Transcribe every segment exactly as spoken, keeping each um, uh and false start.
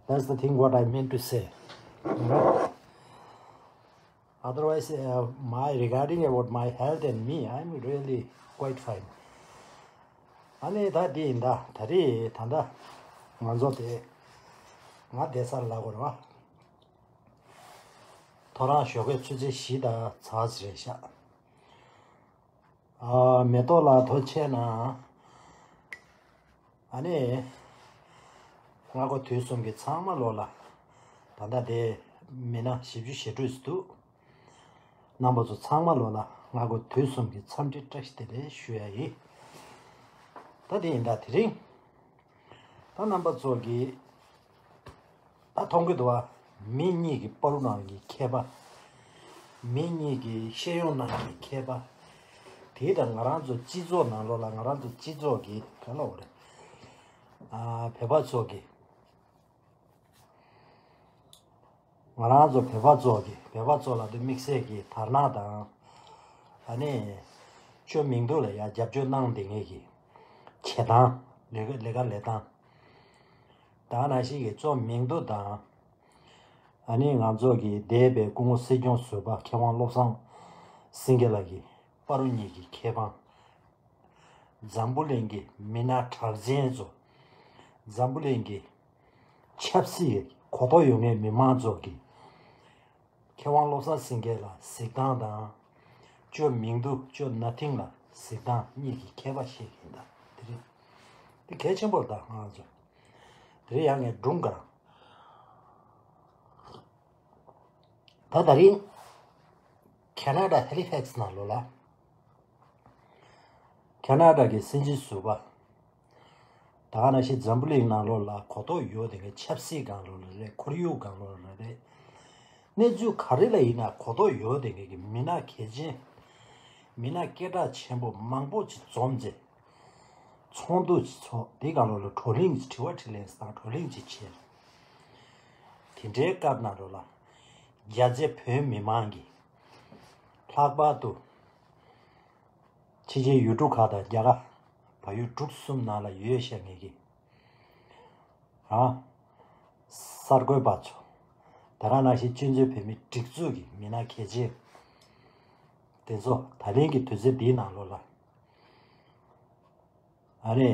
That's the thing what I meant to say. You know? Otherwise, uh, my regarding about my health and me, I'm really quite fine. ཨ་ནི་ད་འདི་ཡིན་ད། ད་རེས་ད་ལྟ་ང་ཚོ་དེ་ང་བསྡད་སར་ལབ་དགོས་རེད་བ། ཐོ་རངས་ཞོགས་ཀས་ཆུ་ཚོད་བཞི་དང་ཚ་ཟེར་ཤག་ཨ། མེ་ཏོག་ལགས་ཐུགས་རྗེ་གནང་། ཨ་ནི། སྔ་དགོང་དུས་གསུམ་གྱི་ཚང་མ་ལོ་ལ། ད་ལྟ་དེ་མི་སྣ་བཞི་བཅུ་ཞེ་དྲུག་ཙམ་འདུག་རྣམ་པ་ཚོ་ཚང་མ་ལོ་ལ་སྔ་དགོང་དུས་གསུམ་གྱི་འཚམས་འདྲི་བཀྲ་ཤིས་བདེ་ལེགས་ཞུ་ཡ་ཡིན། ད་དེ་ཡིན་ད། དེ་རིང་ད་རྣམ་པ་ཚོ་གིས་ད་མཐོང་གི་འདུག་བ། མི་གཉིས་ཀྱི་བར་ནང་གི་ཁྱད་པར། མི་གཉིས་ཀྱི་ཤེས་ཡོན་ནང་གི་ཁྱད་པར། དེ་དང་ང་རང་ཚོ་སྤྱི་ཚོགས་ནང་ལོགས་ལ་ང་རང་ཚོ་སྤྱི་ཚོགས་ཀྱི་ག་ལ་འོ་རེད། ཨ། བོད་པ་ཚོ་གི། ང་རང་ཚོ་བོད་པ་ཚོ་གི། བོད་པ་ཚོ་ལ་དེ་དམིགས་བསལ་གྱི་དར་ནག་དང་། ཨ་ནི། ཅོ་མིང་སྡུག་ལ་ཡ་རྒྱབ་སྐྱོར་གནང་བསྡད་མཁན་གྱི་བྱེད་སྟངས། ལས་ཀ་ལས་ཀ་ལས་སྟངས། ད་ནང་བཞིན་གྱི་ཅོ་མིང་སྡུག་དང་། ཨ་ནི་ང་ཚོ་གི་འདས་པའི་སྐུ་ངོ་སྲིད་སྐྱོང་ཟུར་པ་མཁས་དབང་བློ་བཟང་སེང་གེ་ལགས་ཀྱི་བར་གཉིས་ཀྱི་ཁེ་ཕན། འཛམ་བུ་གླིང་གི་མི་སྣ་གྲགས་ཅན་ཚོ། འཛམ་བུ་གླིང་གི་ཆབ་སྲིད་གོ་རྟོགས་ཡོད་མཁན་མི་མང་ཚོ་གི། མཁས་དབང་བློ་བཟང་སེང་གེ་ལ་གཟིགས་སྟངས་དང་། ཅོ་མིང་སྡུག་ཅོ་ན་ཐིང་ལ་གཟིགས་སྟངས་གཉིས་ཀྱི་ཁྱད་པར་ཤེས་ཀྱི་ཡིན་ད། དེ་རིང་། དེ་གལ་ཆེན་པོ་རེད་ད་ང་ཚོ། དེ་རིང་ཡང་ངས་སྒྲུང་ག་རང་། ད་དེ་རིང་ཁེ་ན་ཌ་ཧེ་ལི་ཕེག་སི་ནང་ལོགས་ལ། ཁེ་ན་ཌ་གི་སྲིད་འཛིན་ཟུར་པ། ད་ག་ནང་བཞིན་འཛམ་བུ་གླིང་ནང་ལོགས་ལ་གོ་རྟོགས་ཡོད་དེ་གའི་ཆབ་སྲིད་སྒང་ལོགས་ལ་རེད། ཁོར་ཡུག་སྒང་ལོགས་ལ་རེད། གནས་ཚུལ་ག་རེ་ལ་ཡིན་ན་གོ་རྟོགས་ཡོད་དེ་གའི་མི་སྣ་གལ་ཆེན། མི་སྣ་སྐད་གྲགས་ཆེན་པོ་མང་པོ་ཅིག་འཛོམས་རྗེས། ཚོགས་འདུ་ཅིག་ཚོགས། དེ་སྒང་ལོགས་ལ་བགྲོ་གླེང་ཅིག་དྲི་བ་དྲིས་ལན་དང་བགྲོ་གླེང་ཅིག་བྱས། དེ་འདྲའི་སྐབས་ནང་ལོགས་ལ། རྒྱ་ཆེ་བོད་མི་མང་གིས་ལྷག་པར་དུ་ཕྱི་རྒྱལ་ཡུལ་གྲུ་ཁག་དང་རྒྱ་གར་བལ་ཡུལ་དྲུག་གསུམ་ནང་ལ་ཡོད་བཞག་མཁན་གྱི། ཨ། གསར་འགོད་པ་ཚོ། དེ་ག་ནང་བཞིན་སྤྱི་མཐུན་བོད་མིའི་སྒྲིག་འཛུགས་ཀྱི་མི་སྣ་གལ་ཆེ། དེ་ཚོ་ད་ལན་གྱི་དུས་ཚོད་འདིའི་ནང་ལོགས་ལ། ཨ་ནི།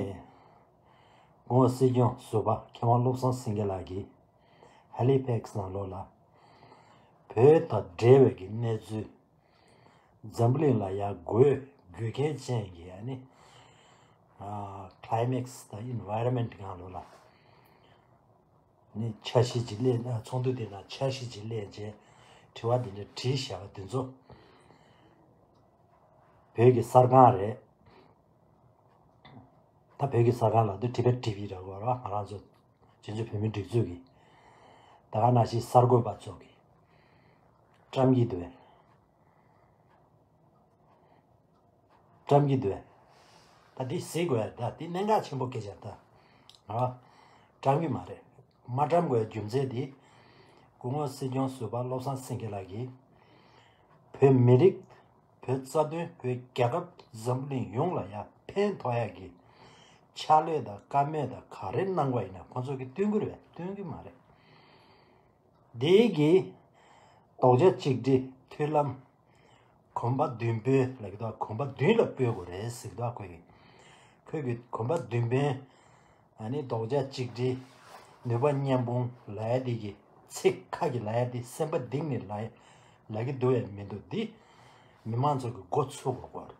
སྐུ་ངོ་སྲིད་སྐྱོང་ཟུར་པ་མཁས་དབང་བློ་བཟང་སེང་གེ་ལགས་ཀྱིས་ཧེ་ལི་ཕེག་སི་ནང་ལོགས་ལ། བོད་དང་འབྲེལ་བའི་གི་གནས་ཚུལ། འཛམ་བུ་གླིང་ལ་ཡང་དགོས་དགོས་གལ་ཅན་གྱི་ཨ་ནི། ཨ། ཀ་ལི་མེག་སི་དང་ཨེན་ཝའི་རོན་མེན་ཊི་སྒང་ལོགས་ལ། ནི་འཆར་གཞི་ཅིག་སླེབས། ཚོགས་འདུ་དེ་ནང་འཆར་གཞི་ཅིག་སླེབས་རྗེས་དྲི་བ་དེ་འདྲ་དྲིས་བཞག་པ་དེ་ཚོ། བོད་ཀྱི་གསར་ཁང་རེད། ད་བོད་ཀྱི་གསར་ཁང་ལབ་དུས་ཊི་བེཊ་ཊི་བི་རེད་བ། ང་རང་ཚོ་སྤྱི་ཚོགས་བོད་མིའི་སྒྲིག་འཛུགས་ཀྱི། ད་ག་ནང་བཞིན་གསར་འགོད་པ་ཚོ་གི་བཀྲམ་གྱི་འདུག་བས། བཀྲམ་གྱི་འདུག་བས། ད་འདི་གཟིགས་དགོས་ཡ། ད་འདི་གནད་འགག་ཆེན་པོ་སྐད་ཆ་ད། ཨ། བཀྲམ་གྱི་མ་རེད། མ་བཀྲམ་དགོས་ཡ་རྒྱུ་མཚན་འདི། སྐུ་ངོ་སྲིད་སྐྱོང་ཟུར་པ་བློ་བཟང་སེང་གེ་ལགས་ཀྱིས། བོད་མི་རིགས། བོད་རྩ་དོན། བོད་རྒྱལ་ཁབ། འཛམ་བུ་གླིང་ཡོངས་ལ་ཡ་ཕན་ཐོགས་ཡ་གི་ཕྱག་ལས་དང་བཀའ་མོལ་དང་ག་རེ་གནང་བ་ཡིན་ན་ཁོང་ཚོ་གིས་སྟོན་གྱི་རེད་པས། སྟོན་གྱི་མ་རེད། འདི་གི་རྡོག་རྩ་གཅིག་སྒྲིལ་མཐུན་ལམ་གོམ་པ་མདུན་སྤོས་ལབ་ཀྱི་འདུག་གོམ་པ་མདུན་ལ་སྤོ་དགོས་རེད་ཟེར་གྱི་འདུག་ཁོས་ཀྱི། ཁོས་ཀྱི་གོམ་པ་མདུན་སྤོས། ཨ་ནི་རྡོག་རྩ་གཅིག་སྒྲིལ། ནུས་པ་མཉམ་སྤུངས་ལབ་ཡ་འདི་གི་ཚིག་ཁ་གི་ལབ་ཡ་འདི་སེམས་པ་གཏིང་ནས་ལབ་ཡ་ལབ་ཀྱི་འདུག་ཡ་མི་འདུག་འདི་མི་མང་ཚོ་གི་མགོ་ཚོས་དགོས་སྐོར།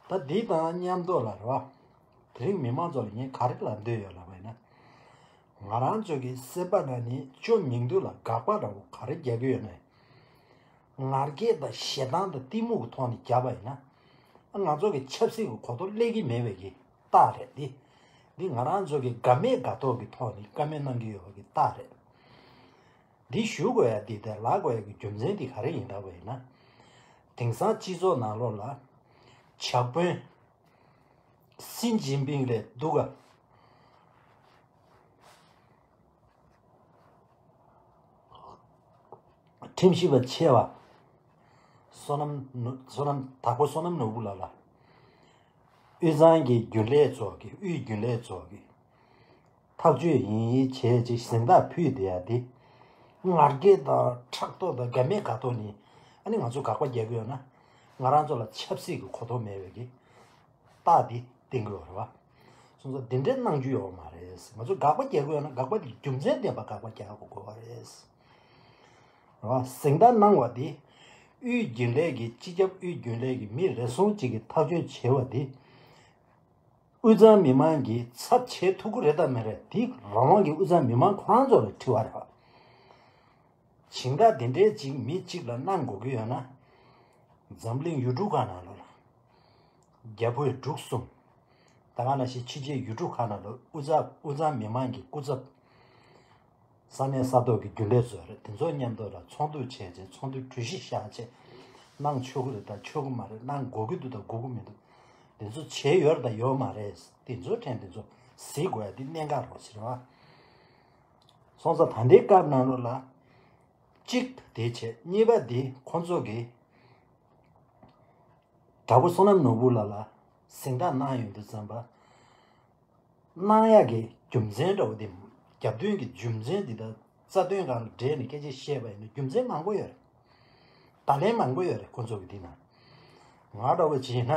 ད་འདི་དང་མཉམ་དུ་ལ་རེད་བ། དེ་རིང་མི་མང་ཚོ་ལ་ངས་ག་རེ་ལབ་འདོད་ཡོད་ལབ་པ་ཡིན་ན། ང་རང་ཚོ་གི་སེམས་པ་ནང་ནས་ཅོ་མིང་སྡུག་ལ་དགག་པ་འདྲ་བོ་ག་རེ་རྒྱག་གི་ཡོད་ན། ངར་སྐད་དང་ཞེ་སྡང་དང་གཏི་མུག་གི་ཐོག་ནས་རྒྱབ་པ་ཡིན་ན། ང་ཚོ་གི་ཆབ་སྲིད་ཀྱི་གོ་རྟོགས་སླེབས་ཀྱི་མེད་པའི་གི་རྟགས་རེད་འདི། འདི་ང་རང་ཚོ་གི་དགའ་མེད་དགའ་ཐོག་གི་ཐོག་ནས་བཀའ་མོལ་གནང་གི་ཡོད་པ་གི་རྟགས་རེད། འདི་ཞུ་དགོས་ཡ་འདི་དང་ལབ་དགོས་ཡ་གི་རྒྱུ་མཚན་འདི་ག་རེ་ཡིན་ལབ་པ་ཡིན་ན། དེང་སང་སྤྱི་ཚོགས་ནང་ལོགས་ལ་ཇག་དཔོན། སི་ཅིན་ཕིང་ལས་སྡུག་ག་ཁྲིམས་ཞིབ་པ་ཆེ་བ། བསོད་ནམས་ནོར། བསོད་ནམས། དྭགས་པོ་བསོད་ནམས་ནོར་བུ་ལགས་ལ། དབུས་གཙང་གི་རྒྱུན་ལས་ཚོ་གི། དབུས་རྒྱུན་ལས་ཚོ་གི། ཐག་གཅོད་ཡིན་བྱས་ཅིག་གཟེངས་རྟགས་ཕུལ་བསྡད་ཡ་དེ། ངར་སྐད་དང་ཕྲག་དོག་དང་དགའ་མེད་དགའ་དོག་ནི། ཨ་ནི་ང་ཚོ་དགག་པ་རྒྱག་གི་ཡོད་ན། ང་རང་ཚོ་ལ་ཆབ་སྲིད་ཀྱི་གོ་རྟོགས་མེད་པའི་གི་རྟགས་དེ་བསྟན་གི་ཡོད་རེད་བ། སོང་ཙང་དེ་འདྲའི་གནང་རྒྱུ་ཡོད་མ་རེད། ང་ཚོ་དགག་པ་རྒྱག་གི་ཡོད་ན་དགག་པ་དེ་རྒྱུ་མཚན་ལྡན་པ་དགག་པ་རྒྱག་དགོས་དགོས་པ་རེད། རེད་བ། གཟེངས་རྟགས་གནང་བ་དེ། དབུས་རྒྱུན་ལས་ཀྱི་སྤྱི་ཁྱབ་དབུས་རྒྱུན་ལས་ཀྱི་མི་རེ་ཟུང་གཅིག་གིས་ཐག་གཅོད་བྱས་པ་དེ། དབུས་གཙང་མི་མང་གིས་ཚབ་བྱེད་ཐུབ་ཀྱི་རེད་དམ་མེད་རེད། དེ་རང་དབང་གི་དབུས་གཙང་མི་མང་ཁོ་རང་ཚོ་ལ་དྲི་བ་རེད་བ། བྱིངས་རྟགས་དེ་འདྲའི་ཅིག་མི་གཅིག་ལ་གནང་དགོས་ཀྱི་ཡོད་ན། འཛམ་གླིང་ཡུལ་གྲུ་ཁག་ནང་ལོགས་ལ། རྒྱ་བོད་འབྲུག་གསུམ། ད་ག་ནང་བཞིན་ཕྱི་རྒྱལ་ཡུལ་གྲུ་ཁག་ནང་ལོགས་དབུས་གཙང་དབུས་གཙང་མི་མང་གི་སྐུ་ཚབ། ས་གནས་ས་ཐོག་གི་རྒྱུན་ལས་ཚོ་རེད། དེ་ཚོ་མཉམ་དུ་ལ་ཚོགས་འདུ་བྱས་རྗེས་ཚོགས་འདུའི་གྲོས་གཞི་བཞག་རྗེས། གནང་ཆོག་གི་རེད་དང་ཆོག་གི་མ་རེད། གནང་དགོས་ཀྱི་འདུག་དང་དགོས་ཀྱི་མི་འདུག་དེ་ཚོ་བྱས་ཡོད་རེད་དང་ཡོད་མ་རེད། དེ་ཚོ་ཕྲན་དེ་ཚོ་གཟིགས་དགོས་ཡ་དེ་གནད་འགག་རོགས་ཞེས་རེད་བ། སོང་ཙང་ད་ལྟའི་སྐབས་ནང་ལོགས་ལ། གཅིག་དེ་བྱས། གཉིས་པ་དེ་ཁོང་ཚོ་གིས་དྲག་པོ་བསོད་ནམས་ནོར་བུ་ལགས་ལ་གཟེངས་རྟགས་གནང་ཡོང་དུས་ཙམ་པ། གནང་ཡག་གི་རྒྱུ་མཚན་འདྲ་བོ་དེ། རྒྱབ་མདུན་གྱི་རྒྱུ་མཚན་འདི་དང་རྩ་དོན་སྒང་ལ་འབྲེལ་ནས་སྐད་ཆ་བཤད་པ་ཡིན་ན་རྒྱུ་མཚན་མང་པོ་ཡོད་རེད། བརྡ་ལན་མང་པོ་ཡོད་རེད་ཁོང་ཚོ་གི་འདི་ན། ང་འདྲ་བོ་བྱས་ན་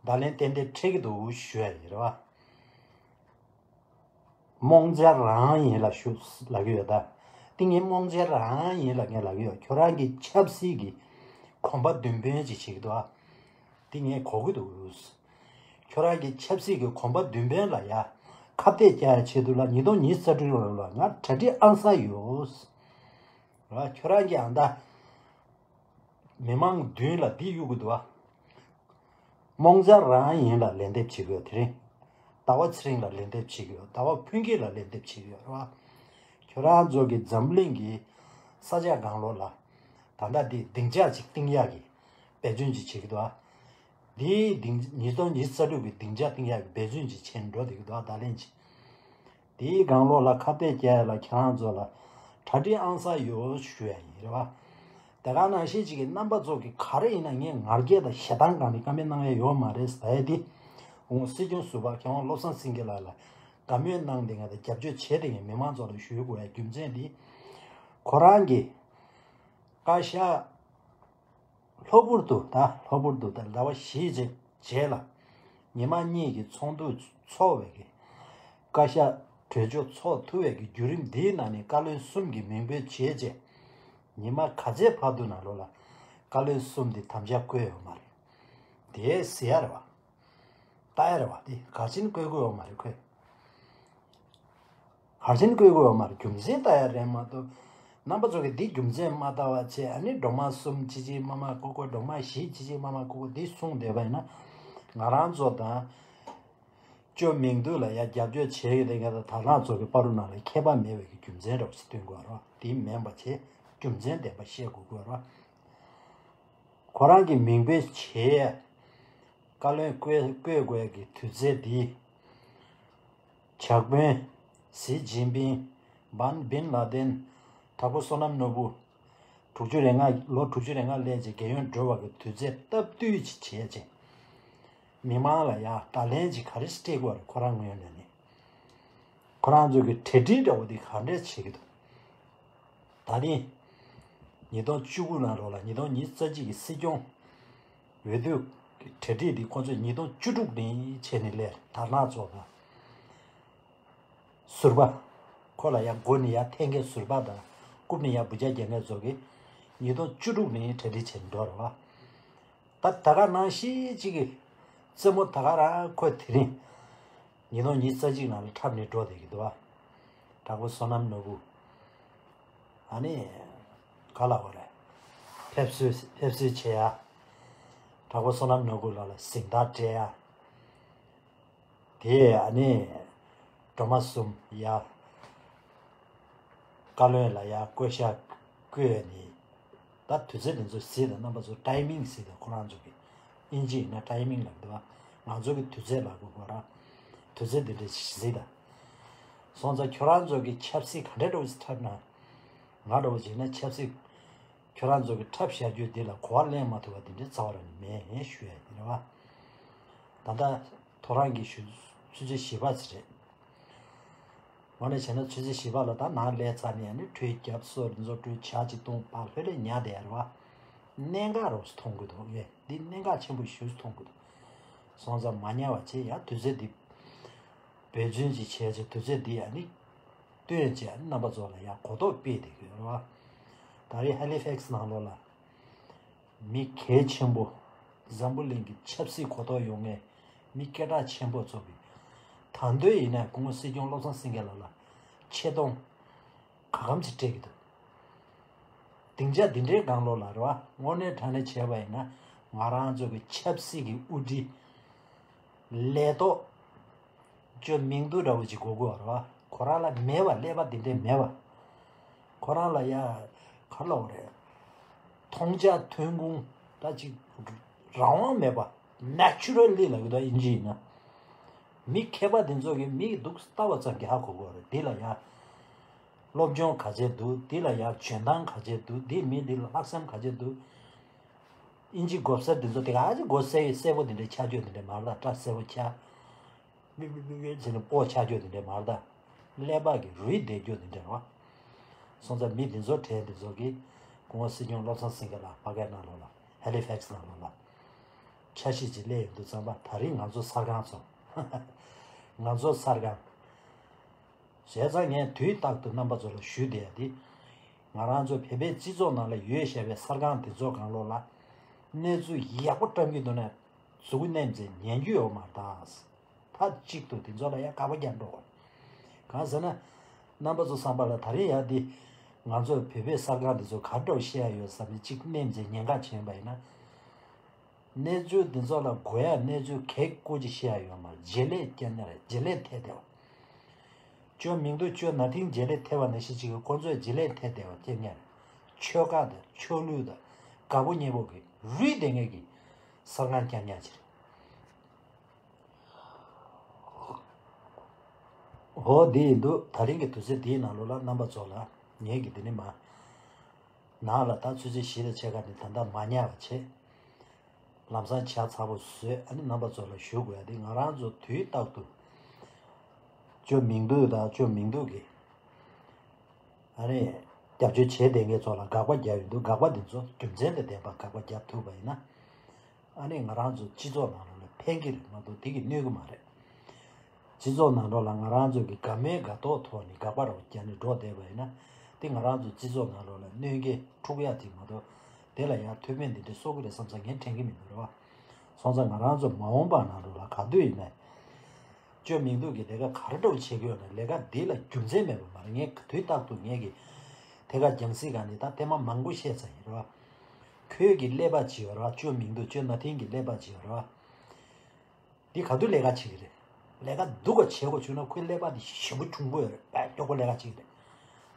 བརྡ་ལན་ཏན་ཏན་འཕྲད་ཀྱི་འདུག་ཞུ་ཡ་ཡིན་རེད་བ། རྨོངས་འཆར་རང་ཡིན་ལབ་ཞུ་ལབ་ཀྱི་ཡོད་ད། དེ་ངས་རྨོངས་འཆར་རང་ཡིན་ལབ་ངས་ལབ་ཀྱི་ཡོད། ཁྱོད་རང་གི་ཆབ་སྲིད་ཀྱི་གོམ་པ་མདུན་སྤོས་ཅིག་བྱེད་ཀྱི་འདུག་ཨ། དེ་ངས་གོ་གི་འདུག་ཁྱོད་རང་གི་ཆབ་སྲིད་ཀྱི་གོམ་པ་མདུན་སྤོས་ལ་ཡ། ཁ་གཏད་བཅག་ཡ་ཆེད་དུ་ལ་ཉིས་སྟོང་ཉི་ཤུ་རྩ་དྲུག་ལོ་ལ་ང་གྲ་སྒྲིག་ཨང་གསར་ཡོད། ར་ཁྱོད་རང་གི་ཨང་ད། མི་མང་མདུན་ལ་འདི་གཡུག་གི་འདུག་བ། རྨོངས་འཆར་རང་ཡིན་ལ་ལན་འདེབས་བྱེད་དགོས་དེ་རིང་། ཟླ་བ་ཚེ་རིང་ལ་ལན་འདེབས་བྱེད་དགོས། ཟླ་བ་ཕུན་སྐྱིད་ལ་ལན་འདེབས་བྱེད་དགོས་རེད་བ། ཁྱོད་རང་ཚོ་གི་འཛམ་གླིང་གི་ས་ཆ་གང་ལོགས་ལ། ད་ལྟ་འདི་སྡིངས་ཆ་ཅིག་བཏིང་ཡག་གི་འབད་བརྩོན་ཅིག་བྱེད་ཀྱི་འདུག་བ། འདིའི་སྡིངས་ཉིས་སྟོང་ཉི་ཤུ་རྩ་དྲུག་གི་སྡིངས་ཆ་བཏིང་ཡག་གི་འབད་བརྩོན་ཅིག་བྱས་ནས་འགྲོ་བསྡད་ཀྱི་འདུག་བ། བརྡ་ལན་ཅིག་དེའི་སྒང་ལོགས་ལ་ཁ་གཏད་བཅག་ཡ་ལ་ཁྱེད་རང་ཚོ་ལ་གྲ་སྒྲིག་ཨང་གསར་ཡོད་ཞུ་ཡ་ཡིན་རེད་བ། དེ་ག་ནང་བཞིན་ཅིག་གི་རྣམ་པ་ཚོ་གི་ག་རེ་ཡིན་ན་ངས་ངར་སྐད་དང་ཞེ་སྡང་གང་ནས་བཀའ་མོལ་གནང་ཡ་ཡོད་མ་རེད་ཟེར་ཡ་དེ། འོང་སྲིད་སྐྱོང་ཟུར་པ་མཁས་དབང་བློ་བཟང་སེང་གེ་ལགས་ལ་བཀའ་མོལ་གནང་སྟེ་ང་དང་རྒྱབ་སྐྱོར་བྱས་ཏེ་ངས་མི་མང་ཚོ་ལ་ཞུ་དགོས་ཡ་རྒྱུ་མཚན་དེ། ཁོ་རང་གི་བཀའ་ཤག་གློ་བུར་དུ་ད་གློ་བུར་དུ་ད་ཟླ་བ་བཞིའི་རྗེས་རྗེས་ལ་ཉི་མ་གཉིས་ཀྱི་ཚོགས་འདུ་ཚོགས་པའི་གི་བཀའ་ཤག་གྲོས་ཆོད་ཚོགས་ཐུབ་པའི་གི་བརྒྱུད་རིམ་འདིའི་ནང་ནས་བཀའ་བློན་གསུམ་གྱི་མིང་འབོད་བྱས་རྗེས་ཉི་མ་ག་ཚད་བར་དུ་ནང་ལོགས་ལ་བཀའ་བློན་གསུམ་དེ་དམ་བཅའ་བཀོད་ཡོད་མ་རེད། དེ་ཟེར་ཡ་རེད་བ། ལྟ་ཡ་རེད་བ། དེ་ག་ཅིན་བཀོད་དགོས་ཡོད་མ་རེད་ཁོས། ག་ཅིན་བཀོད་དགོས་ཡོད་མ་རེད། རྒྱུ་མཚན་ལྟ་ཡ་རེད་མ་གཏོགས། རྣམ་པ་ཚོ་གིས་འདི་རྒྱུ་མཚན་མ་ལྟ་བ་བྱས་ཨ་ནི་སྒྲོལ་མ་གསུམ་ཅི་ཅི་མ་མ་ཀུ་ཀུ་སྒྲོལ་མ་བཞི་ཅི་ཅི་མ་མ་ཀུ་ཀུ་འདི་གསུངས་བསྡད་པ་ཡིན་ན། ང་རང་ཚོ་དང་། ཅོ་མིང་འདུག་ལ་ཡ་རྒྱབ་སྐྱོར་བྱས་ཡོད་དེ་ངས་ད་དར་ནག་ཚོ་གི་བར་དུ་ནང་ལ་ཁྱད་པར་མེད་པའི་གི་རྒྱུ་མཚན་འདྲ་བོ་ཞིག་སྟོན་དགོས་རོགས་དེ་མིན་པ་བྱས་རྒྱུ་མཚན་ལྡན་པ་བཤད་དགོས་དགོས་རོགས། ཁོ་རང་གི་མིང་འབོད་བྱས། བཀའ་བློན་བསྐོས་བསྐོས་དགོས་ཀྱི་དུས་ཚོད་འདི། ཇག་དཔོན། ཞི་ཅིན་ཕིང་། བན་བིན་ལ་དན། དྭགས་པོ་བསོད་ནམས་ནོར་བུ། དྲུག་ཅུ་རེ་ལྔ་ལོ་དྲུག་ཅུ་རེ་ལྔ་སླེབས་རྗེས་རྒས་ཡོལ་འགྲོ་བ་གི་དུས་ཚོད་སྟབས་བསྟུན་ཅིག་བྱས་རྗེས། མི་མང་ལ་ཡང་བརྡ་ལན་ཅིག་ག་རེ་སྤྲད་དགོས་རེད་ཁོ་རང་ངོས་ནས་ནི། ཁོ་རང་ཚོ་གི་གྲ་སྒྲིག་འདྲ་བོ་འདི་ག་འདྲས་བྱེད་ཀྱི་འདུག་ད་ནི། ཉིས་སྟོང་བཅུ་དགུ་ནང་ལོགས་ལ་ཉིས་སྟོང་ཉི་ཤུ་རྩ་གཅིག་གི་སྲིད་སྐྱོང་། འོས་བསྡུ། གྲ་སྒྲིག་འདི་ཁོ་ཚོས་ཉིས་སྟོང་བཅུ་དྲུག་ནས་བྱས་ནས་སླེབས་དར་ནག་ཚོགས་པ། ཟུར་པ། ཁོ་ལ་ཡང་མགོ་ནས་ཡར་འཐེན་མཁན་ཟུར་པ་དང་རྐུབ་ནས་ཡར་འབུ་ཅག་རྒྱག་མཁན་ཚོ་གིས་ཉིས་སྟོང་བཅུ་དྲུག་ནས་གྲ་སྒྲིག་བྱས་ནས་འགྲོ་རེད་བ། ད་ད་ག་ནང་བཞིན་གཅིག་གི་རྩེད་མོ་ད་ག་རང་ཁོས་དེ་རིང་ཉིས་སྟོང་ཉི་ཤུ་རྩ་གཅིག་ནང་ལ་འཁྲབ་ནས་འགྲོ་བསྡད་ཀྱི་འདུག་བ། དྲག་པོ་བསོད་ནམས་ནོར་བུ། ཨ་ནི། ག་ལབ་དགོས་རེད། ཕེབས་བསུ་ཕེབས་བསུ་བྱེད་ཡ། དྲག་པོ་བསོད་ནམས་ནོར་བུ་ལགས་ལ་གཟེངས་རྟགས་སྤྲད་ཡ། དེ་ཨ་ནི། སྒྲོལ་མ་གསུམ་ཡ། བཀའ་བློན་ལ་ཡ་བསྐོ་བཞག་བསྐོས་ནི། ད་དུས་ཚོད་དེ་ཚོ་གཟིགས་དང་རྣམ་པ་ཚོ་ཊའི་མིང་གཟིགས་དང་ཁོ་རང་ཚོ་གི། ཨིན་ཇི་ཡིན་ན་ཊའི་མིང་ལབ་འདུག་བ། ང་ཚོ་གི་དུས་ཚོད་ལབ་དགོས་ཁོ་རང་། དུས་ཚོད་དེ་འདྲ་གཟིགས་དང་། སོང་ཙང་ཁྱོད་རང་ཚོ་གི་ཆབ་སྲིད་ག་འདྲ་འདྲ་བོ་ཞིག་འཁྲབ་ན། ང་འདྲ་བོ་བྱས་ན་ཆབ་སྲིད། ཁྱོད་རང་ཚོ་གི་འཁྲབ་བཞག་རྒྱུ་འདི་ལ་གོ་བ་ལེན་མ་ཐུབ་པ་འདི་འདྲའི་རྩ་བ་རང་ནས་མེད་ཞུ་ཡ་ཡིན་རེད་བ། ད་ལྟ་ཐོ་རངས་ཀྱི་ཞུ་ཚུལ་ཆ་བཞི་པ་ཙམ་རེད། དངོས་གནས་བྱས་ན་ཆུ་ཚོད་བཞི་པ་ལ་ད་ནང་སླེབས་ཚར་ནས་ཨ་ནི་ཁྲུས་རྒྱབ་སོ་རི་འཛོ་ཁྲུས་ཇ་ཅིག་བཏུང་བག་ལྷོད་ལྷོད་ཉལ་བསྡད་ཡ་རེད་བ། གནད་འགག་རོབ་ཙམ་མཐོང་གི་འདུག་ངས་འདི་གནད་འགག་ཆེན་པོ་ཞེ་པོ་ཅིག་མཐོང་གི་འདུག་སོང་ཙང་མ་ཉལ་བ་བྱས་ཡ་དུས་ཚོད་འདི་འབད་བརྩོན་ཅིག་བྱས་བྱས་དུས་ཚོད་འདི་ཨ་ནི་སྟོན་བྱས་ཨ་ནི་རྣམ་པ་ཚོ་ལ་ཡ་གོ་རྟོགས་སྤེལ་བསྡད་ཀྱི་ཡོད་རེད་བ། ད་རེས་ཧེ་ལི་ཕེག་སི་ནང་ལོགས་ལ། མི་གལ་ཆེན་པོ། འཛམ་བུ་གླིང་གི་ཆབ་སྲིད་གོ་རྟོགས་ཡོད་མཁན་མི་སྐད་གྲགས་ཆེན་པོ་ཚོ་གིས། ད་འདོད་ཡིན་ན་སྐུ་ངོ་སྲིད་སྐྱོང་བློ་བཟང་སེང་གེ་ལགས་ལ་ཆེ་མཐོང་ག་གམ་ཅིག་སྤྲད་ཀྱི་འདུག་སྡིངས་ཆ་འདི་འདྲའི་སྒང་ལོགས་ལ་རེད་བ། དངོས་གནས་དྲང་གནས་བྱས་པ་ཡིན་ན་ང་རང་ཚོ་གི་ཆབ་སྲིད་ཀྱི་དབུ་ཁྲིད་ལས་ཐོག་ཅོ་མིང་སྡུག་འདྲ་བོ་ཅིག་གོ་དགོས་པ་རེད་བ། ཁོ་རང་ལ་མེད་པ་ཀླད་པ་འདི་འདྲས་མེད་པ། ཁོ་རང་ལ་ཡ་ག་རེ་ལབ་དགོས་རེད། མཐོང་རྒྱ་ཐོན་ཁུངས་ད་ཅིག་རང་དབང་མེད་པ། ནེ་ཅུ་རལ་ལི་ལབ་གི་འདུག་ཨིན་ཇི་ཡིན་ན། མི་མཁས་པ་འདི་ཚོ་གིས་མིག་གིས་སྡུག་ལྟ་བ་ཙམ་གྱིས་ཧ་གོ་གི་རེད། འདི་ལ་ཡ་སློབ་སྦྱོང་ག་ཚད་འདུག་འདི་ལ་ཡ་འཇོན་ཐང་ག་ཚད་འདུག་འདི་མི་འདི་ལ་ལྷག་བསམ་ག་ཚད་འདུག་ཨིན་ཇི་མགོ་སེར་འདི་ཚོ་དེ་ག་ཅིག་མགོ་སེར་སེར་པོ་འདི་འདྲའི་ཆ་རྒྱུས་འདི་འདྲའི་མ་རེད། ད་སྐྲ་སེར་པོ་ཆགས། མི་མི་མི་མི་ཟེར་ནས་སྤོ་ཆགས་རྒྱུ་དེ་འདྲ་མ་རེད་ད། ཀླད་པ་གི་རུས་བསྡད་རྒྱུ་དེ་འདྲ་རེད་བ། སོང་ཙང་མི་དེ་ཚོ་གྲས་དེ་ཚོ་གིས་སྐུ་ངོ་སྲིད་སྐྱོང་བློ་བཟང་སེང་གེ་ལགས་ཕ་གིའི་ནང་ལོགས་ལ་ཧེ་ལི་ཕེག་སི་ནང་ལོགས་ལ་འཆར་གཞི་ཅིག་སླེབས་ཡོང་དུས་ཙམ་པ། ད་རིང་ང་ཚོ་གསར་ཁང་ཚོ་ང་ཚོ་གསར་ཁང་བྱས་ཙང་ངས་དུས་རྟག་ཏུ་རྣམ་པ་ཚོ་ལ་ཞུ་བསྡད་ཡ་དེ། ང་རང་ཚོ་བོད་པའི་སྤྱི་ཚོགས་ནང་ལ་ཡོད་བཞག་པའི་གསར་ཁང་དེ་ཚོ་སྒང་ལོགས་ལ་གནས་ཚུལ་ཡག་པོ་བཀྲམ་གྱི་འདུག་ན་གཟུགས་ནས་མཛེས་ཉན་རྒྱུ་ཡོད་མ་རེད་ད། མཐའ་གཅིག་ཏུ་དེ་ཚོ་ལ་ཡང་དགག་པ་རྒྱག་འགྲོ་དགོས། གང་ཟེར་ན། རྣམ་པ་ཚོ་བསམ་པ་ལ་ད་རེས་ཡ་འདི། ང་ཚོ་བོད་པའི་གསར་ཁང་དེ་ཚོ་ག་འདྲ་བཤད་ཡ་ཡོད་བསམ་ནས་གཅིག་གནས་མཛད་ཉན་ག་བྱས་པ་ཡིན་ན། གནས་ཚུལ་འདི་ཚོ་ལ་གོ་ཡ་གནས་ཚུལ་གེགས་བཀོད་ཅིག་བཤད་ཡ་ཡོད་མ་རེད། བརྗེ་ལས་རྐྱང་རྐྱང་རེད། བརྗེ་ལས་ཐེབས་བསྡད་པ། ཅོ་མིང་སྡུག་ཅོ་ན་ཐིང་བརྗེ་ལས་ཐེབས་པ་ནང་བཞིན་ཅིག་གི་ཁོང་ཚོས་བརྗེ་ལས་ཐེབས་བསྡད་པ་རྐྱང་རྐྱང་རེད། ཆོལ་ཁ་དང་ཆོས་ལུགས་དང་དགའ་པོ་ཉེ་པོ་གི་རུས་ལྡན་མཁན་གྱི་གསར་ཁང་རྐྱང་རྐྱང་ཅིག་རེད། འོ་འདི་ཡིན་དུས་ད་རིང་གི་དུས་ཚོད་འདིའི་ནང་ལོགས་ལ་རྣམ་པ་ཚོ་ལ་ངེད་ཀྱི་འདི་ནི་མ། ནང་ལ་ད་ཆུ་ཚོད་བཞི་དང་ཕྱེད་ཀ་ནས་ད་ལྟ་མ་ཉལ་བ་བྱས། ལམ་སང་ཇ་ཚ་པོ་བཟོས། ཨ་ནི་རྣམ་པ་ཚོ་ལ་ཞུ་དགོས་ཡ་དེ། ང་རང་ཚོ་དུས་རྟག་ཏུ་ཅོ་མིང་སྡུག་དང་ཅོ་མིང་སྡུག་གི་ཨ་ནི་རྒྱབ་སྐྱོར་བྱས་བསྡད་མཁན་ཚོ་ལ་དགག་པ་རྒྱག་ཡོང་དུས། དགག་པ་འདི་ཚོ་རྒྱུ་མཚན་དང་ལྡན་པ་དགག་པ་རྒྱག་ཐུབ་པ་ཡིན་ན། ཨ་ནི་ང་རང་ཚོ་སྤྱི་ཚོགས་ནང་ལོགས་ལ་ཕན་གྱི་རེད་མ་གཏོགས་དེ་གིས་གནོད་ཀྱི་མ་རེད། སྤྱི་ཚོགས་ནང་ལོགས་ལ་ང་རང་ཚོ་གི་དགའ་མོས་དགའ་མདོག་ཐོག་ནས་དགག་པ་རང་རྒྱག་ནས་འགྲོ་བསྡད་པ་ཡིན་ན། དེ་ང་རང་ཚོ་སྤྱི་ཚོགས་ནང་ལོགས་ལ་གནོད་འགེལ་འཁྲུག་ཡ་ཅིག་མ་གཏོགས། དེ་ལ་ཡང་ཐུགས་ཕན་དེ་འདྲ་གསོག་གི་རེད་བསམ་ཙང་ངས་དྲན་གྱི་མི་འདུག་རེད་བ། སོང་ཙང་ང་རང་ཚོ་མ་འོངས་པ་ནང་ལོགས་ལ་ག་དུས་ཡིན་ནའི། ཅོ་མིང་སྡུག་གི་ལས་ཀ་ག་རེ་འདྲ་བོ་བྱེད་ཀྱི་ཡོད་ན། ལས་ཀ་འདི་ལ་རྒྱུ་མཚན་མེད་པ་མ་རེད། ངས་དུས་རྟག་ཏུ་ངས་ཀྱི་ཐད་ཀར་རྒྱང་སྲིང་སྒང་ནས་ད་ཐེངས་མ་མང་པོ་བཤད་ཚར་ཡིན་རེད་བ། ཁོས་ཀྱི་ཀླད་པ་ཅིག་ཡོད་རེད་བ། ཅོ་མིང་སྡུག་ཅོ་ན་ཐིང་གི་ཀླད་པ་ཅིག་ཡོད་རེད་བ། འདི་ག་དུས་ལས་ཀ་བྱེད་ཀྱི་རེད། ལས་ཀ་སྡུག་ག་བྱེད་དགོས་བྱུང་ན་ཁོའི་ཀླད་པ་འདི་ཞེ་པོ་གྱོང་པོ་ཡོད་རེད། དཔེ་སྐྱོ་པོ་ལས་ཀ་བྱེད་ཀྱི་རེད།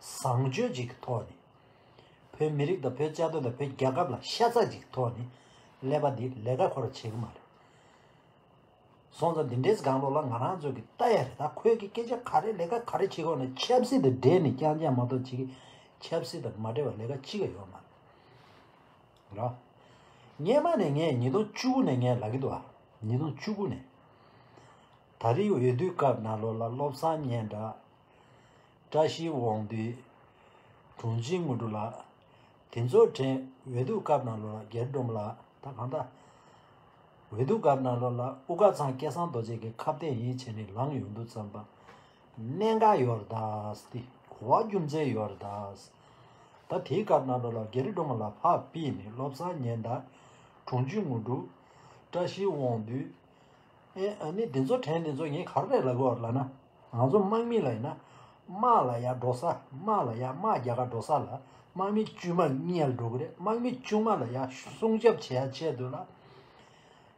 བཟང་སྤྱོད་ཅིག་གི་ཐོག་ནས། བོད་མི་རིགས་དང་བོད་བཅའ་སྡོད་དང་བོད་རྒྱལ་ཁབ་ལ་ཤ་ཚ་ཅིག་གི་ཐོག་ནས་ཀླད་པ་འདི་ལས་ཀ་ཁོ་རང་བྱེད་ཀྱི་མ་རེད། སོང་ཙང་འདི་འདྲའི་སྒང་ལོགས་ལ་ང་རང་ཚོ་གི་ལྟ་ཡ་རེད། ད་ཁོས་ཀྱི་སྐད་ཆ་ག་རེ་ལས་ཀ་ག་རེ་བྱེད་དགོས་ན་ཆབ་སྲིད་དང་འབྲེལ་ནས་རྐྱང་རྐྱང་མ་གཏོགས་ཅིག་གི་ཆབ་སྲིད་དང་མ་འབྲེལ་བ་ལས་ཀ་ཅི་ག་ཡོད་མ་རེད། ར། སྔོན་མ་ནས་ངས་ཉིས་སྟོང་བཅུ་དགུ་ནས་ངས་ལབ་ཀྱི་འདུག་ཨ། ཉིས་སྟོང་བཅུ་དགུ་ནས། ད་རེས་འོས་བསྡུའི་སྐབས་ནང་ལོགས་ལ་བློ་བཟང་སྙན་གྲགས། བཀྲ་ཤིས་དབང་འདུས། དྲུང་ཆེ་དངོས་གྲུབ་ལགས། དེ་ཚོ་དྲན། འོས་བསྡུ་སྐབས་ནང་ལོགས་ལ་རྒྱ་རི་སྒྲོལ་མ་ལགས་ད་གང་ལྟར། འོས་བསྡུ་སྐབས་ནང་ལོགས་ལ་དབུ་དཀར་ཚང་སྐལ་བཟང་རྡོ་རྗེ་གི་ཁ་གཏད་ཡིན་བྱས་ནས་ལངས་ཡོང་དུས་ཙམ་པ། གནད་འགག་ཡོད་རེད་ད། དེ་གོ་བ་རྒྱུ་མཚན་ཡོད་རེད་ད། ད་དེའི་སྐབས་ནང་ལོགས་ལ་རྒྱ་རི་སྒྲོལ་མ་ལགས་ཕར་ཕུད་ནས་བློ་བཟང་སྙན་གྲགས། དྲུང་ཆེ་དངོས་གྲུབ། བཀྲ་ཤིས་དབང་འདུས། ཨེ་ཨ་ནི་འདི་ཚོ་དྲན། འདི་ཚོ་ངས་ག་རེ་རེད་ལབ་དགོས་ལབ་ན། ང་ཚོ་དམག་མི་ལ་ཡིན་ན། དམག་ལ་ཡར་འགྲོ་ས། དམག་ལ་ཡར་དམག་རྒྱག་ག་འགྲོ་ས་ལ་དམག་མི་དཀྱུས་མ་གཉིས་ལ་འགྲོ་གི་རེད། དམག་མི་དཀྱུས་མ་ལ་ཡར་སྲུང་སྐྱོབ་བྱེད་ཡ་ཆེད་དུ་ལ།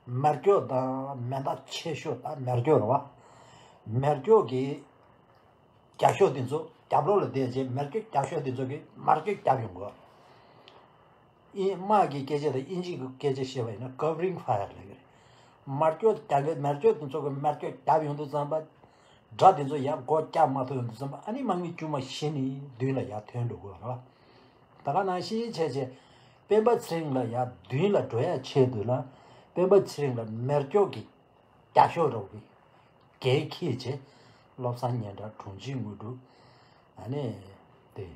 མེ་སྒྱོགས་དང་མེ་མདའ་ཆེ་ཤོས་དང་མེ་སྒྱོགས་རེད་བ། མེ་སྒྱོགས་ཀྱི་རྒྱ་ཤོག་འདི་ཚོ་རྒྱབ་ལོགས་ལ་བསྡད་རྗེས་མེ་སྒྱོགས་རྒྱ་ཤོག་འདི་ཚོ་གིས་མེ་སྒྱོགས་བརྒྱབ་ཡོང་དགོས། ཨིན། དམག་གི་སྐད་ཆ་དང་ཨིན་ཇི་གི་སྐད་ཆ་བཤད་པ་ཡིན་ན་ཀ་བ་རིང་ཕ་ཡར་ལབ་ཀྱི་རེད། མེ་སྒྱོགས་རྒྱབ་ཀྱི། མེ་སྒྱོགས་འདི་ཚོ་གིས་མེ་སྒྱོགས་བརྒྱབ་ཡོང་དུས་ཙམ་པ། དགྲ་འདི་ཚོ་ཡར་སྒོ་བཀྱག་མ་ཐུབ་ཡོང་དུས་ཙམ་པ། ཨ་ནི་དམག་མི་དཀྱུས་མ་ཤི་ནས་མདུན་ལ་ཡར་ཐོན་འགྲོ་དགོས་རེད་བ། ད་ག་ནང་བཞིན་བྱས་བྱས། སྤེན་པ་ཚེ་རིང་ལགས་ཡར་མདུན་ལ་འགྲོ་ཡ་ཆེད་དུ་ལ། སྤེན་པ་ཚེ་རིང་ལ་མེ་སྒྱོགས་ཀྱི་རྒྱ་ཤོག་འདྲ་བོ་གིས་འཁྱེར་བྱས། བློ་བཟང་སྙན་གྲགས། དྲུང་ཆེ་དངོས་གྲུབ། ཨ་ནི་དེ་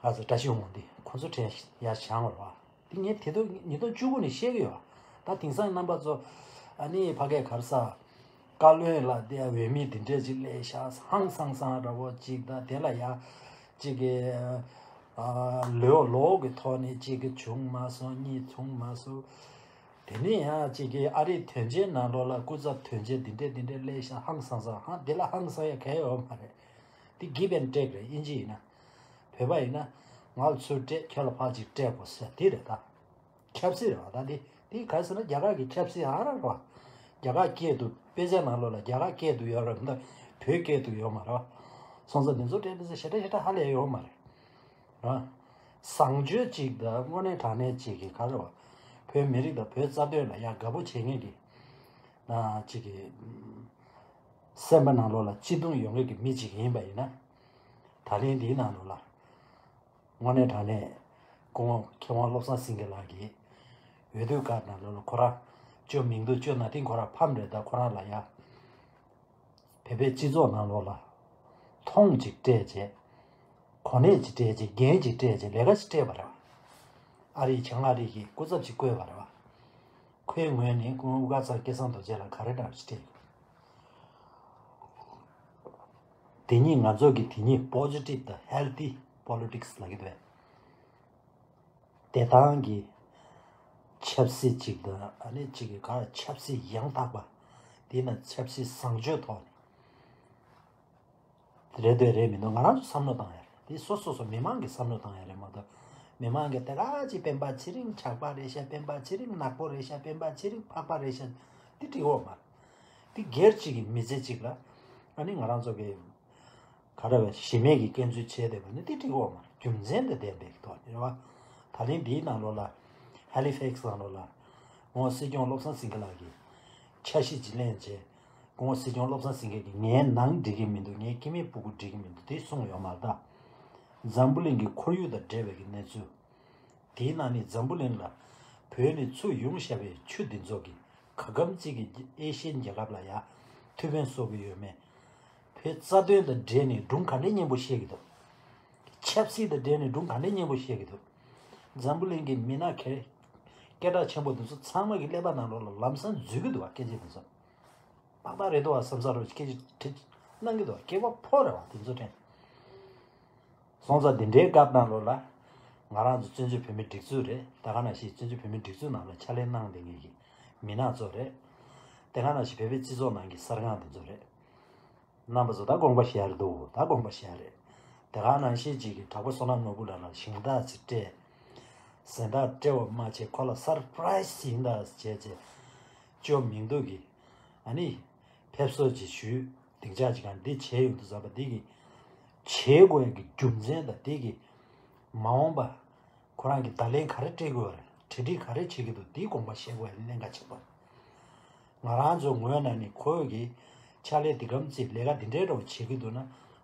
ཨ་ཙི་བཀྲ་ཤིས་དབང་འདུས། ཁོ་ཚོ་གྲས་ཡར་བཞེངས་པ་རེད་བ། དེ་ངས་དེ་དུས་ཉིས་སྟོང་བཅུ་དགུ་ནས་བཤད་ཀྱི་ཡོད། ད་དེང་སང་རྣམ་པ་ཚོ་ཨ་ནི་ཕ་གིའི་ག་རེ་ཟེར། བཀའ་བློན་ལ་དེ་འོས་མི་དེ་འདྲས་ཅིག་སླེབས་ཤག་ཧང་སང་སང་འདྲ་པོ་ཅིག། ད་དེ་ལ་ཡ་ཅིག་གི་ཨ་ལོ་ལོག་གི་ཐོག་ནས་ཅིག་གི་བྱུང་མ་སོང་། གཉིས་བྱུང་མ་སོང་། དེ་ནས་ཡང་ཅིག་གི་ཨ་རིའི་དོན་ཆེན་ནང་ལོགས་ལ་སྐུ་ཚབ་དོན་ཆེན་དེ་འདྲས་དེ་འདྲས་སླེབས་ཤག་ཧང་སང་སང་། ཧང་། དེ་ལ་ཧང་སང་ཡ་གང་ཡང་ཡོད་མ་རེད། དེ་give and take རེད། དབྱིན་ཇི་ཡིན་ན། བོད་པ་ཡིན་ན་ང་ལ་ཚུར་སྤྲད། ཁྱོད་ལ་ཕར་ཅིག་སྤྲད་དགོས་ཟེར་དེ་རེད་ད། ཆབ་སྲིད་རེད་བ། ད་དེ་དེ་ག་རེ་ཟེར་ན་རྒྱ་གར་གྱི་ཆབ་སྲིད་ཨ་ར་རེད་བ། རྒྱ་གར་སྐད་དུ་དཔེ་ཆ་ནང་ལོགས་ལ་རྒྱ་གར་སྐད་དུ་ཡོད་རེད། ད་བོད་སྐད་དུ་ཡོད་མ་རེད་བ། སོང་ཙང་དེ་ཚོ་དྲན་དེ་ཚོ་ཞེ་དྲག་ཞེ་དྲག་ཧ་ལས་ཡོད་མ་རེད། ར། བཟང་སྤྱོད་ཅིག་དང་དངོས་གནས་དྲང་གནས་ཅིག་གི་ག་རེ་བ། བོད་མི་རིགས་དང་བོད་རྩ་དོན་ལ་ཡ་དགའ་པོ་བྱེད་མཁན་གྱི་ན་ཅིག་གི་སེམས་པ་ནང་ལོགས་ལ་སྤྱི་མཐུན་ཡོང་མཁན་གྱི་མི་ཅིག་ཡིན་པ་ཡིན་ན། ད་ལན་འདིའི་ནང་ལོགས་ལ་དངོས་གནས་དྲང་གནས་སྐུ་ངོ་མཁས་དབང་བློ་བཟང་སེང་གེ་ལགས་ཀྱིས་འོས་བསྡུ་སྐབས་ནང་ལོགས་ལ་ཁོ་རང་ཅོ་མིང་འདུག་ཅོ་ན་ཏིང་ཁོ་རང་ཕམ་རེད། ད་ཁོ་རང་ལ་ཡ། བོད་པའི་སྤྱི་ཚོགས་ནང་ལོགས་ལ་མཐོང་ཅིག་སྤྲད་བྱས། གོ་གནས་ཅིག་སྤྲད་བྱས། འགན་ཅིག་སྤྲད་བྱས། ལས་ཀ་ཅིག་སྤྲད་པ་རེད་བ། ཨ་རིའི་བྱང་ཨ་རི་གི་སྐུ་ཚབ་ཅིག་བསྐོས་པ་རེད་བ། ཁོའི་ངོས་ནས་སྐུ་ངོ་དབུ་དཀར་ཚེ་རིང་སྐལ་བཟང་རྡོ་རྗེ་ལ་ག་རེ་འདྲ་ཅིག་སྤྲད་ཡོད། དེ་ཉིད་ང་ཚོ་གི་དེ་ཉིད་positive དང་healthy politics ལབ་ཀྱི་འདུག་བས། བདེ་ཐང་གི་ཆབ་སྲིད་ཅིག་དང་། ཨ་ནི་ཅིག་གི་ག་ཆབ་སྲིད་ཡང་དག་པ། དེས་ན་ཆབ་སྲིད་བཟང་སྤྱོད་ཐོག་ནས་རེད་འདོད་རེད་མི་འདུག་ང་རང་ཚོ་བསམ་བློ་བཏང་ཡ་རེད། དེ་སོ་སོ་སོ་མི་མང་གི་བསམ་བློ་བཏང་ཡ་རེད་མ་གཏོགས། མི་མང་གི་དེ་ག་ཅིག་སྤེན་པ་ཚེ་རིང་ཇག་པ་རེད་ཤག་སྤེན་པ་ཚེ་རིང་ནག་པོ་རེད་ཤག་སྤེན་པ་ཚེ་རིང་ཕག་པ་རེད་ཤག་དེ་འགྲིག་གི་ཡོད་མ་རེད། དེ་སྒེར་གཅིག་གི་མི་ཚེ་གཅིག་ལ་ཨ་ནི་ང་རང་ཚོ་གི་ག་རེ་བས་གཞི་མེད་ཀྱི་སྐྱོན་འཛུགས་བྱས་བསྡད་པ་ནི་དེ་འགྲིག་གི་ཡོད་མ་རེད། རྒྱུ་མཚན་དང་ལྡན་པའི་ཐོག་ནས་རེད་བ། ད་ལན་འདིའི་ནང་ལོགས་ལ་Halifax ནང་ལོགས་ལ་ངོ་སྲིད་སྐྱོང་བློ་བཟང་སེང་གེ་ལགས་ཀྱིས་འཆར་གཞི་ཅིག་ལེན་བྱས། ངོ་སྲིད་སྐྱོང་བློ་བཟང་སེང་གེ་གིས་ངའི་ནང་འགྲིག་གི་མི་འདུག་ངའི་སྐྱེ་དམན་སྤུ་གུ་འགྲིག་གི་མི་འདུག་དེ་གསུངས་ཡོད་མ་རེད་ད། འཛམ་བུ་གླིང་གི་ཁོར་ཡུག་དང་འབྲེལ་བའི་གི་གནས་ཚུལ། དེའི་ནང་ནས་འཛམ་བུ་གླིང་ལ་བོད་ནས་ཚུར་ཡོང་བཞག་པའི་ཆུ་འདི་ཚོ་གིས་ག་གམ་གཅིག་གི་ཨེ་ཤི་ཡན་རྒྱལ་ཁབ་ལ་ཡ་ཐུགས་ཕན་གསོ་གི་ཡོད་མེད། བོད་རྩ་དོན་དང་འབྲེལ་ནས་སྒྲུང་ག་འདྲའི་སྙན་པོ་བཤད་ཀྱི་འདུག་ཆབ་སྲིད་དང་འབྲེལ་ནས་སྒྲུང་ག་འདྲའི་སྙན་པོ་བཤད་ཀྱི་འདུག་འཛམ་བུ་གླིང་གི་མི་སྣ་གལ་སྐད་གྲགས་ཆེན་པོ་འདི་ཚོ་ཚང་མ་གི་ཀླད་པ་ནང་ལོགས་ལ་ལམ་སང་འཛུལ་གྱི་འདུག་བ། སྐད་ཆ་འདི་ཚོ་ཏག་ཏག་རེད་འདུག་བ་བསམ་ས་རུ་སྐད་ཆ་དྲིས་གནང་གི་འདུག་བ། སྐྱེ་བ་ཕོ་རེད་བ་དེ་ཚོ་དྲན། སོང་ཙང་དེ་འདྲའི་སྐབས་ནང་ལོགས་ལ་ང་རང་ཚོ་བཙན་བྱོལ་བོད་མིའི་སྒྲིག་འཛུགས་རེད། ད་ག་ནང་བཞིན་བཙན་བྱོལ་བོད་མིའི་སྒྲིག་འཛུགས་ནང་ལ་ཕྱག་ལས་གནང་བསྡད་མཁན་གྱི་མི་སྣ་ཚོ་རེད། དེ་ག་ནང་བཞིན་བོད་པའི་སྤྱི་ཚོགས་ནང་གི་གསར་ཁང་དེ་ཚོ་རེད། རྣམ་པ་ཚོ་ད་དགོངས་པ་བཞེས་ཡ་རེད་འདུག་ད་དགོངས་པ་བཞེས་ཡ་རེད། དེ་ག་ནང་བཞིན་གཅིག་གི་གྲགས་པ་བསོད་ནམས་ནོར་བུ་ལགས་ལ་ཞིང་བདག་ཅིག་སྤྲད། གཟེངས་རྟགས་སྤྲད་པ་མ་བྱས་ཁོ་ལ་སར་པ་རའི་སི་ཡིན་ད་བྱས་བྱས་ཅོ་མིང་འདུག་གི་ཨ་ནི་ཕེབས་བསུ་ཅིག་ཞུས། སྡིངས་ཆ་ཅིག་གང་འདི་བྱས་ཡོང་དུས་ཙམ་པ་འདི་གི་བྱེད་དགོས་ཀྱི་རྒྱུ་མཚན་དང་འདི་གི་མ་འོངས་པ་ཁོ་རང་གི་བརྡ་ལན་ག་རེ་སྤྲད་དགོས་རེད། གྲ་སྒྲིག་ག་རེ་བྱེད་ཀྱི་འདུག་འདིའི་དགོངས་པ་བཞེས་དགོས་ཡ་གནད་འགག་ཆེན་པོ། ང་རང་ཚོ་ངོས་ནས་ནི་ཁོའི་གི་ཕྱག་ལས་འདི་གམ་ཅིག་ལས་ཀ་འདི་འདྲའི་འདྲ་བོ་བྱེད་ཀྱི་འདུག་ན་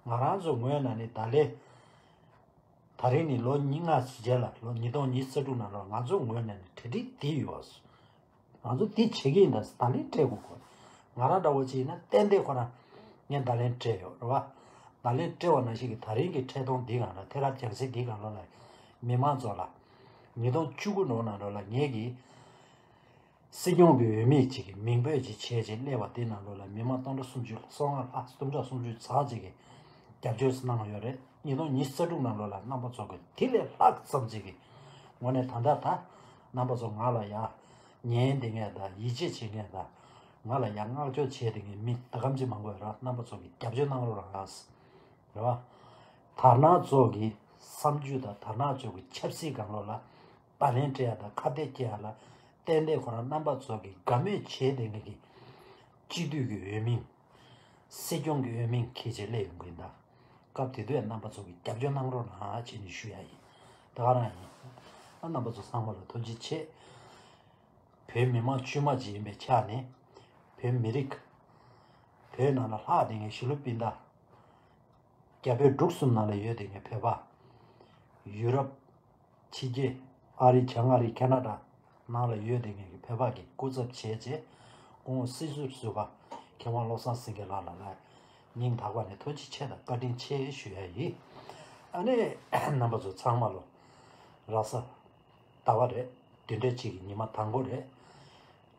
ང་རང་ཚོ་ངོས་ནས་ནི་བརྡ་ལན། ད་རིང་ནི་ལོ་ཉི་ལྔ་ཙམ་རྗེས་ལ་ལོ་ཉིས་སྟོང་ཉི་ཤུ་རྩ་དྲུག་ནང་ལོ་ང་ཚོ་ངོས་ནས་ནི་གྲ་སྒྲིག་འདི་ཡོད། ང་ཚོ་འདི་བྱེད་ཀྱི་ཡིན་ད་བརྡ་ལན་སྤྲད་དགོས་གོ། ང་རང་འདྲ་བོ་ཅིག་ཡིན་ན་ཏན་ཏན་ཁོ་རང་ངས་བརྡ་ལན་སྤྲད་ཡོད་རེད་བ། བརྡ་ལན་སྤྲད་པ་ནང་བཞིན་གྱི་ད་རིང་གི་འཕྲལ་གཏོང་འདི་གང་ལ་ཐད་ཀར་རྒྱང་སྲིང་འདི་གང་ལོ་ལ་མི་མང་ཚོ་ལ་ཉིས་སྟོང་བཅུ་དགུ་ནང་ལོ་ལ་ངེད་ཀྱིས་སྲིད་སྐྱོང་གི་འོས་མི་ཅིག་གི་མིང་འབོད་ཅིག་བྱས་ཅིག་སླེབས་པ་དེ་ནང་ལོ་ལ་མི་མང་སྟོང་ཕྲག་སུམ་ཅུ་ལ་སོ་ལྔ་ལྷག་སྟོང་ཕྲག་སུམ་ཅུ་ཙམ་ཅིག་གི་རྒྱབ་སྐྱོར་གནང་ཡོད་རེད། ཉིས་སྟོང་ཉི་ཤུ་རྩ་དྲུག་ནང་ལོ་ལ་རྣམ་པ་ཚོ་གི་དེ་ལས་ལྷག་ཙམ་ཅིག་གི་ངོས་ནས་ད་ལྟ་ད་རྣམ་པ་ཚོ་ང་ལ་ཡ་ཉན་བསྡད་མཁན་དང་ཡིད་ཆེས་བྱེད་མཁན་དང་ང་ལ་ཡ་བསྔགས་བརྗོད་བྱས་བསྡད་མཁན་མི་ད་གམ་ཅིག་མང་པོ་ཡོད་ར། རྣམ་པ་ཚོ་གི་རྒྱབ་སྐྱོར་གནང་རོགས་ར། རེད་བ། དར་ནག་ཚོ་གི་བསམ་ཚུལ་དང་དར་ནག་ཚོ་གི་ཆབ་སྲིད་སྒང་ལོགས་ལ་བརྡ་ལན་སྤྲད་ཡ་དང་ཁ་གཏད་སྐྱེལ་ཡ་ལ་ཏན་ཏན་ཁོ་རང་རྣམ་པ་ཚོ་གི་དགའ་མོས་བྱས་བསྡད་མཁན་གྱི་སྤྱི་འཐུས་ཀྱི་འོས་མི། སྲིད་སྐྱོང་གི་འོས་མི་འཁྱེར་བྱས་སླེབས་ཡོང་གི་ཡིན་ད། སྐབས་དེ་དུས་རྣམ་པ་ཚོ་གི་རྒྱབ་སྐྱོར་གནང་རོགས་གནང་བྱས་ནས་ཞུ་ཡ་ཡིན། ད་ག་རང་ཡིན། ཨ་རྣམ་པ་ཚོ་ཚང་མ་ལ་ཐུགས་རྗེ་ཆེ། བོད་མི་མང་དཀྱུས་མ་ཅིག་ཡིན་པའི་ཆ་ནས་བོད་མི་རིགས། བོད་ནང་ལ་ལྷག་བསྡད་མཁན་ཞི་ལུ་སྤུན་ཟླ། རྒྱ་བོད་འབྲུག་གསུམ་ནང་ལ་ཡོད་བསྡད་མཁན་བོད་པ། ཡུ་རོབ། ཕྱི་རྒྱལ། ཨ་རི། བྱང་ཨ་རི། ཁ་ན་ཌ་ནང་ལ་ཡོད་བསྡད་མཁན་གྱི་བོད་པ་གི་སྐུ་ཚབ་བྱས་རྗེས་སྐུ་ངོ་སྲིད་ཟུར་ཟུར་པ། ཚོང་དཔོན་བློ་བཟང་སེང་གེ་ལགས་ལ་ལ་སྙིང་ཐག་པ་ནས་ཐུགས་རྗེ་ཆེ་དང་བཀའ་དྲིན་ཆེ་ཞུ་ཡ་ཡིན། ཨ་ནི་རྣམ་པ་ཚོ་ཚང་མ་ལོ། ར་ས་ཟླ་བ་རེད། བདུན་ཕྲག་གཅིག་གི་ཉི་མ་དང་པོ་རེད།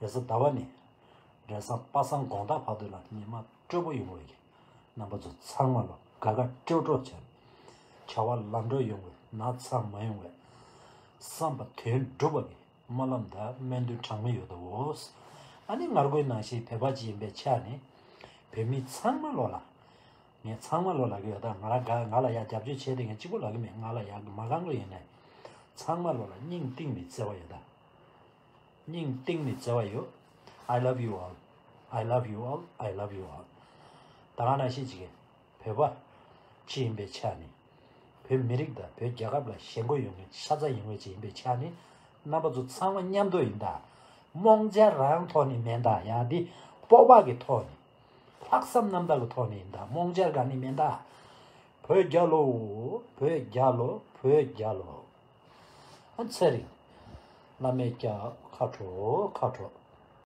རེས་གཟའ་ཟླ་བ་ནས་རེས་གཟའ་པ་སངས་དགོང་དག་བར་དུ་ལ་ཉི་མ་སྤྲོ་པོ་ཡོང་བའི་རྣམ་པ་ཚོ་ཚང་མ་ལ་དགའ་དགའ་སྤྲོ་སྤྲོ་བྱས། བྱ་བ་ལམ་འགྲོ་ཡོང་བའི་ན་ཚ་མ་ཡོང་བའི་བསམ་པ་དོན་འགྲུབ་པ་གི་སྨོན་ལམ་དང་སྨོན་འདུན་གྲངས་མེད་ཡོད་དོ། ཨ་ནི་ང་རྒོལ་ནང་བཞིན་བོད་པ་ཅིག་ཡིན་པའི་ཆ་ནས་བོད་མི་ཚང་མ་ལོ་ལ། ངས་ཚང་མ་ལོ་ལ་གི་ཡོད་ད། ང་ལ་དགའ་ང་ལ་ཡ་རྒྱབ་སྐྱོར་བྱས་ཏེ་ངས་གཅིག་པོ་ལ་གི་མེད། ང་ལ་ཡ་གི་མ་གང་གི་ཡིན་ནས་ཚང་མ་ལོ་ལ་སྙིང་གཏིང་ནས་བརྩེ་བ་ཡོད་ད། སྙིང་གཏིང་ནས་བརྩེ་བ་ཡོད། I love you all. I love you all. I love you all. ད་ག་ནང་བཞིན་ཅིག་གི་བོད་པ་ཅིག་ཡིན་པའི་ཆ་ནས་བོད་མི་རིགས་དང་བོད་རྒྱལ་ཁབ་ལ་ཞེན་ཁོག་ཡོང་མཁན་ཤ་ཚ་ཡོང་མཁན་ཅིག་ཡིན་པའི་ཆ་ནས་རྣམ་པ་ཚོ་ཚང་མ་མཉམ་དུ་ཡིན་ད། རྨོངས་འཆར་རང་ཐོག་ནས་མེད་ད། ཡ་འདི་སྤོབས་པ་གི་ཐོག་ནས་ལྷག་བསམ་རྣམ་དག་གི་ཐོག་ནས་ཡིན་ད། རྨོངས་འཆར་ག་ནས་མེད་ད། བོད་རྒྱལ་ལོ། བོད་རྒྱལ་ལོ། བོད་རྒྱལ་ལོ། ཨ་ཚེ་རིང་། བླ་མའི་སྐྱབས། ཁ་དྲོ་ཁ་དྲོ།